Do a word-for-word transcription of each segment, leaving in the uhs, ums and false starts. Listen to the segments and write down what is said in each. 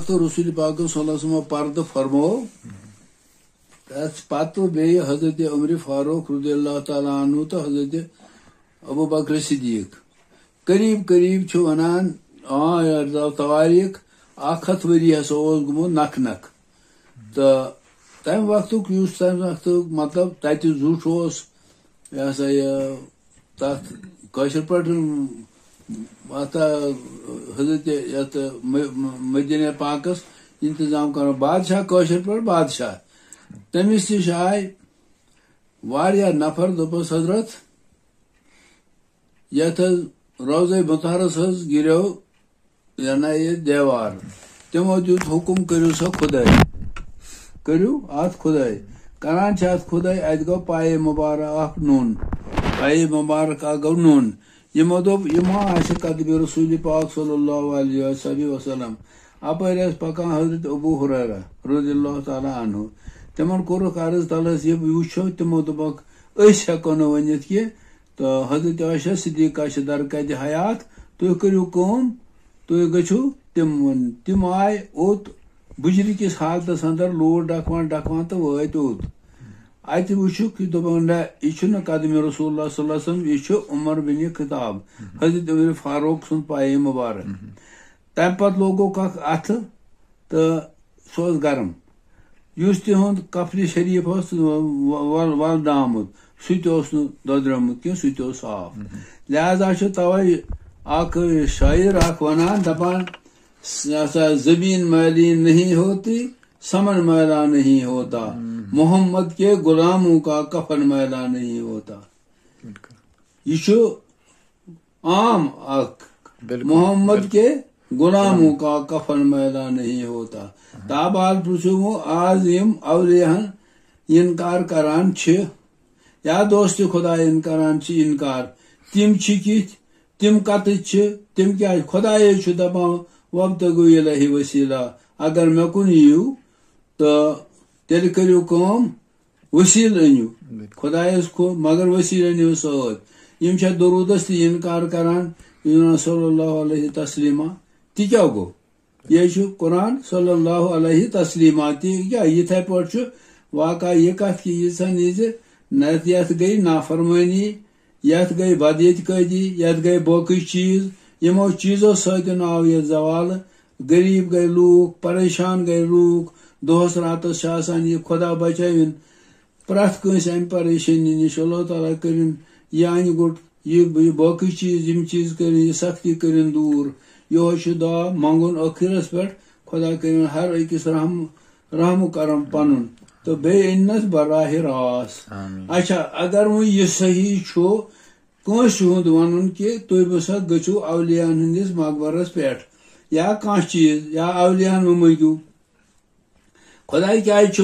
تہٕ رسول پاک صلی اللہ علیہ وسلم پردٕ فرموو۔ تَتھ پتہٕ بیٚیہِ حضرت عمر فاروق رضی اللہ تعالیٰ عنہ تہٕ حضرت ابو بکر صدیق۔ قریب قریب چھِ ونان، آ، یتھ درٛاو توٲریٖخ، اکھ ہتھ ؤری ہسا اوس گوٚمُت نکھ نکھ۔ تہٕ تمہِ وقتُک یُس تمہِ وقتُک مطلب تتہِ زُٹھ اوس، یہِ ہسا یہِ تَتھ کٲشِر پٲٹھۍ، اَتھ حضرت یَتھ م-، م-، مدیٖنہ پاکَس اِنتظام کَرُن۔ بادشاہ، کٲشِر پٲٹھۍ بادشاہ، تٔمِس نِش آے واریاہ نفر، دوٚپُس، "حضرت، یَتھ حظ روضہ مطہرَس حظ گِریو یہِ ہنا یہِ دیوار۔" تِمو دیُت حُکُم، "کٔرِو سا کھُدٲے، کٔرِو اَتھ کھُدٲے۔" کران چھِ اَتھ کھُدٲے، اَتہِ گوٚو پایہِ مُبارک اَکھ نوٚن، پایہِ مُبارک اَکھ گوٚو نوٚن۔ یِمو دوٚپ، "یہِ ما آسہِ قدمِ رسول پاک صلی اللہ علیہ وسلم؟" اَپٲرۍ ٲسۍ پَکان حضرت ابو ہریرہ رضی اللہ تعالیٰ عنہ۔ تِمن کوٚرُکھ عرض، "تَلہٕ حظ یہِ وٕچھو۔" تِمو دوٚپُکھ، "أسۍ ہٮ۪کو نہٕ ؤنِتھ کینٛہہ۔" تہٕ حضرت عائشہ صدیقہ چھِ درقید حیات، تُہۍ کٔرِو کٲم، تُہۍ گٔژھِو تِم وَن-، تِم آے اوٚت بُجرِ کِس حالتَس اندر، لوٗر ڈکھوان ڈکھوان تہٕ وٲتۍ اوٚت۔ اَتہِ وٕچھُکھ یہِ، دوٚپُن، "نہ، یہِ چھُنہٕ قدمِ رسول اللہ صلی اللہ علیہ وسلم، یہِ چھُ عمر بن خطاب، حضرت عمر فاروق سُنٛد پایہِ مُبارک۔" تَمہِ پتہٕ لوگُکھ اکھ اَتھٕ تہٕ سُہ اوس گرم۔ یُس تِہُنٛد کفنہِ شریٖف اوس و-، و-، ول-، ولنہٕ آمُت، سُہ تہِ اوس نہٕ دۄدریومُت کینٛہہ، سُہ تہِ اوس صاف۔ لہذا چھُ توے اکھ شٲعر اکھ وَنان، دَپان، "س-، یہِ ہسا زمین میلی نہیں ہوتی، سمن میلا نہیں ہوتا، محمد کے غلاموں کا کفن میلا نہیں ہوتا۔" یہِ چھُ عام اکھ، بالکل، محمد بالکل۔ کے غلاموں کا کفن میلا نہیں ہوتا۔ تابال پرٛژھِو وۄنۍ، آز یِم اولیاہن انکار کران چھِ، یا دوست خدایَن کران چھِ انکار، تِم چھِ کِتھۍ، تِم کتٕتھۍ چھِ، تِم کیٛازِ؟ خدایے چھُ دپان، "وابتغوا الیہ وسیلہ"، اگر مےٚ کُن یِیِو تہٕ تیٚلہِ کٔرِو کٲم، وسیلہٕ أنِو۔ بالکل۔ خدایس کُن، مگر وسیلہٕ أنِو سۭتۍ۔ یِم چھا درودس تہِ انکار کران، یہِ ونان صلی اللہ علیہ تسلیما؟ تہِ کیٛاہ گوٚو؟ یہِ چھُ قرآن صلی اللہ علیہ تسلیما۔ تہِ کیٛاہ؟ یِتھے پٲٹھۍ چھُ واقعہ یہِ کتھ کہِ ییٖژہن یہِ زِ نہ یتھ گٔے نافرمٲنی، یتھ گٔے بدعتقٲدی، یتھ گٔے باقٕے چیٖز۔ یِمو چیٖزو سۭتۍ آو یہِ زوالہٕ۔ غریب گٔے لوٗکھ، پریشان گٔے لوٗکھ۔ دۄہس راتس چھِ آسان یہِ خدا بچٲوِن۔ پرٛٮ۪تھ کٲنٛسہِ امہِ پریشٲنی نِش اللہ تعالیٰ کٔرِن یہِ انہِ گوٚٹ، یہِ، یہِ باقٕے چیٖز، یِم چیٖز کٔرِن، یہِ سختی کٔرِن دوٗر۔ یِہوٚے چھُ دعا منٛگُن ٲخرس پٮ۪ٹھ، خدا کٔرِن ہر أکِس رحم، رحم و کرم پنُن۔ تہٕ بیٚیہِ أنِنس براہ راست۔ آمین۔ اچھا، اگر وۄنۍ یہِ صحیح چھُ، کٲنٛسہِ ہُنٛد وَنُن کہِ تُہۍ مہ سا گٔژھِو اولیاہن ہٕنٛدِس مقبرس پٮ۪ٹھ یا کانٛہہ چیٖز یا اولیاہن مہ مٔنٛگِو۔ خۄداے کیٛازِ چھُ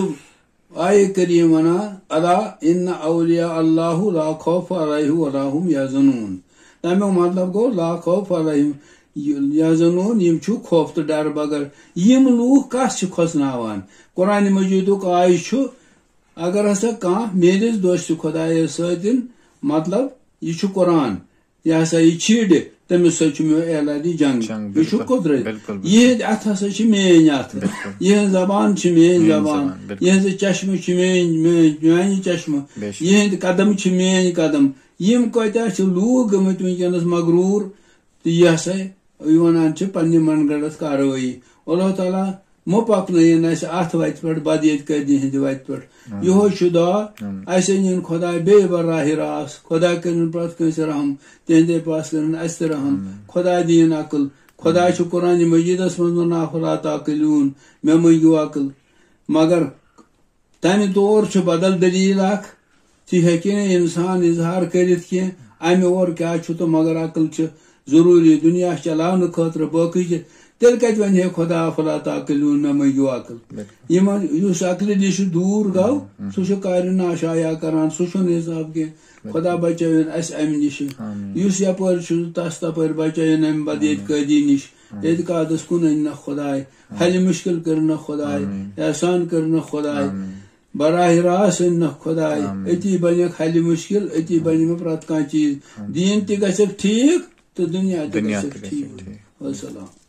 آیہِ کریم وَنان، "الا ان اولیاء اللہ لا خوف علیہم ولا هم یحزنون"؟ تَمیُک مطلب گوٚو، لا خوف علیہم یحزنون، یِم چھُ خوف تہٕ ڈر بغٲر۔ یِم لوٗکھ کَس چھِ کھۄژناوان؟ قرآن مجیدُک آیہِ چھُ، اگر ہسا کانٛہہ میٲنِس دوستِ خۄدایس سۭتۍ، مطلب، یہِ چھُ قرآن، یہِ ہسا یہِ چھیڑِ، تٔمِس سۭتۍ چھُ میون اعلانِ جنگ۔ جنگ، یہِ چھُ بالکل، قدرت۔ بالکل، بالکل۔ یِہنٛدۍ اَتھٕ ہسا چھِ میٲنۍ اَتھٕ۔ بالکل۔ یِہنٛز زبان چھِ میٲنۍ میٲنۍ زبان۔ زبان، بالکل۔ یِہنٛزٕ چشمہٕ چھِ میٲنۍ، میٲنۍ، میانہِ چشمہٕ۔ بے شک۔ یِہنٛدۍ قدم چھِ میٲنۍ قدم۔ یِم کۭتیاہ چھِ لوٗکھ گٔمٕتۍ وٕنکیٚنس مغروٗر، تہٕ یہِ ہسا یہِ ونان چھِ پننہِ من گڑت کاروٲیی۔ اللہ تعالیٰ مہ پکنٲیِن اسہِ اتھ وتہِ پٮ۪ٹھ، بدعتقٲدی ہٕنٛدِ وتہِ پٮ۪ٹھ۔ آمین۔ یِہوے چھُ دعا۔ آمین۔ اسہِ أنِن خۄداے بیٚیہِ براہ راست، خۄدا کٔرِن پرٛٮ۪تھ کٲنٛسہِ رحم، تِہنٛدے پاس کٔرِن اسہِ تہِ رحم۔ آمین۔ خۄدا دِیِن عقل۔ خۄداے چھُ قرآنِ مجیدس منٛز ونان، "افلا تعقلون"، مےٚ مٔنگِو عقل۔ مگر تمہِ دور چھُ بدل دلیل اکھ، تہِ ہیٚکہِ نہٕ انسان اظہار کٔرِتھ کینٛہہ، امہِ اور کیٛاہ چھُ تہٕ مگر عقل چھِ ضروٗری دُنیا چلاونہٕ خٲطرٕ، باقٕے چھِ۔ تیٚلہِ کتہِ ونہِ ہے خۄدا، "افلا تعقلون"، مےٚ مٔنگِو عقل؟ بالکل۔ یِمن یُس عقلہِ نِش دوٗر گوٚو، ہم، ہم۔ سُہ چھُ کارِ ناشایا کران، سُہ چھُنہٕ حساب کینٛہہ۔ بالکل۔ خۄدا بچٲوِن اسہِ امہِ نِش۔ آمین۔ یُس یپٲرۍ چھُ، تس تپٲرۍ بچٲوِن امہِ بدعتقٲدی نِش۔ آمین۔ اعتقادس کُن أنۍ نہ خۄداے، آمین۔ حل مشکل کٔرۍ نہ خۄداے، آمین۔ احسان کٔرۍ نہ خۄداے۔ آمین۔ براہ راست أنۍ نہ خۄداے، آمین۔ أتی بنیکھ حل مشکل، أتی بنہِ مےٚ پرٛٮ۪تھ کانٛہہ چیٖز۔ آمین۔ دیٖن تہِ گژھٮ۪کھ ٹھیٖک تہٕ دُنیا تہِ دُنیا گژھٮ۪کھ تہِ گژھِ ٹھیٖک۔ ٹھیٖک۔ وسلام۔